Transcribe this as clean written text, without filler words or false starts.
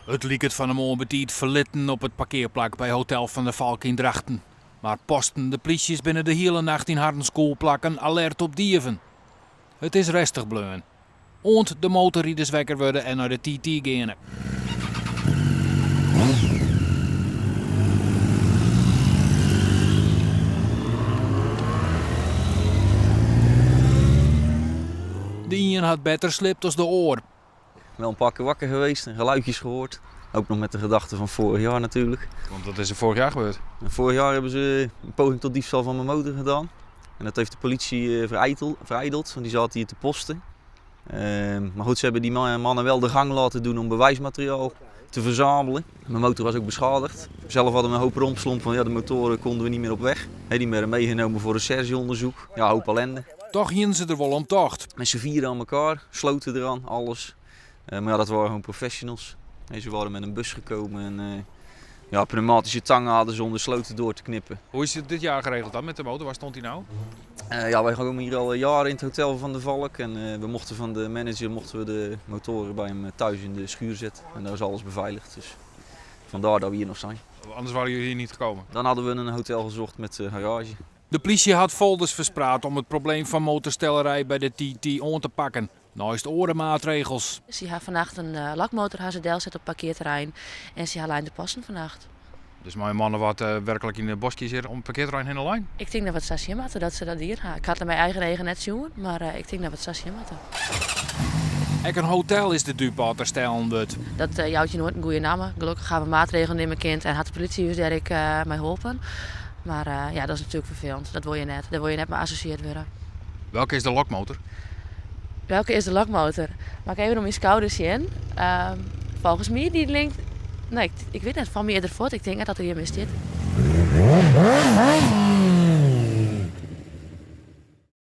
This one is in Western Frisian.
It liket fan 'e moarn betiid ferlitten op it parkearplak by Hotel Van der Valk yn Drachten. Mar posten de plysjes binne de hiele nacht yn harren skûlplakken alert op dieven. It is rêstich bleaun. Oant de motorriders wekker wurde en nei de TT geane. De ien hat better sliept as de oar. Wel een paar keer wakker geweest en geluidjes gehoord. Ook nog met de gedachte van vorig jaar natuurlijk. Want wat is er vorig jaar gebeurd? En vorig jaar hebben ze een poging tot diefstal van mijn motor gedaan. En dat heeft de politie eh, verijdeld, want die zaten hier te posten. Ehm, maar goed, ze hebben die mannen wel de gang laten doen om bewijsmateriaal te verzamelen. Mijn motor was ook beschadigd. Zelf hadden we een hoop rompslomp van ja, de motoren konden we niet meer op weg. die werden meegenomen voor rechercheonderzoek. Ja, hoop ellende. Toch hienen se der wol om tocht. Met z'n vieren aan elkaar, sloten eraan, alles. Eh, maar ja, dat waren gewoon professionals. ze waren met een bus gekomen en eh, ja, pneumatische tangen hadden ze om de sloten door te knippen. Hoe is het dit jaar geregeld dan met de motor? Waar stond die nou? Uh, ja, wij komen hier al jaren in het hotel van de Valk. En we mochten van de manager mochten we de motoren bij hem thuis in de schuur zetten. En daar is alles beveiligd. Dus vandaar dat we hier nog zijn. Anders waren jullie hier niet gekomen? Dan hadden we een hotel gezocht met garage. De plysje hat folders ferspraat om it probleem fan motorstellerij by de TT oan te pakken. Neist oare maatregels. Sy ha fannacht in lokmotor ha se delset op parkearterrein en sy ha lein de posten fannacht. Dus mei in man of wat werklik yn de boskjes hjir om it parkearterrein hinne lein? Ik tink dat we it sa sjen moatte dat se dat dien ha. Ik ha it mei eigen eagen net sjoen, mar ik tink dat we it sa sjen moatte. Ek in hotel is de dupe as der stellen wurdt. Dat jout je noait in goede namme. Gelokkich hawwe we maatregelen nimme kind en hat de politie ús dêr ek mei holpen. Mar ja, dat is natuerlik ferfelend. Dat wol je net. Dêr wol je net mei assosjeard wurde. Welke is de lokmotor? Welke is de lokmotor? Moat ik even om myn skouder sjen. Folgens my dy links. Nee, ik wit net. Fan my is er fuort. Ik tink net dat er hjir mear stiet.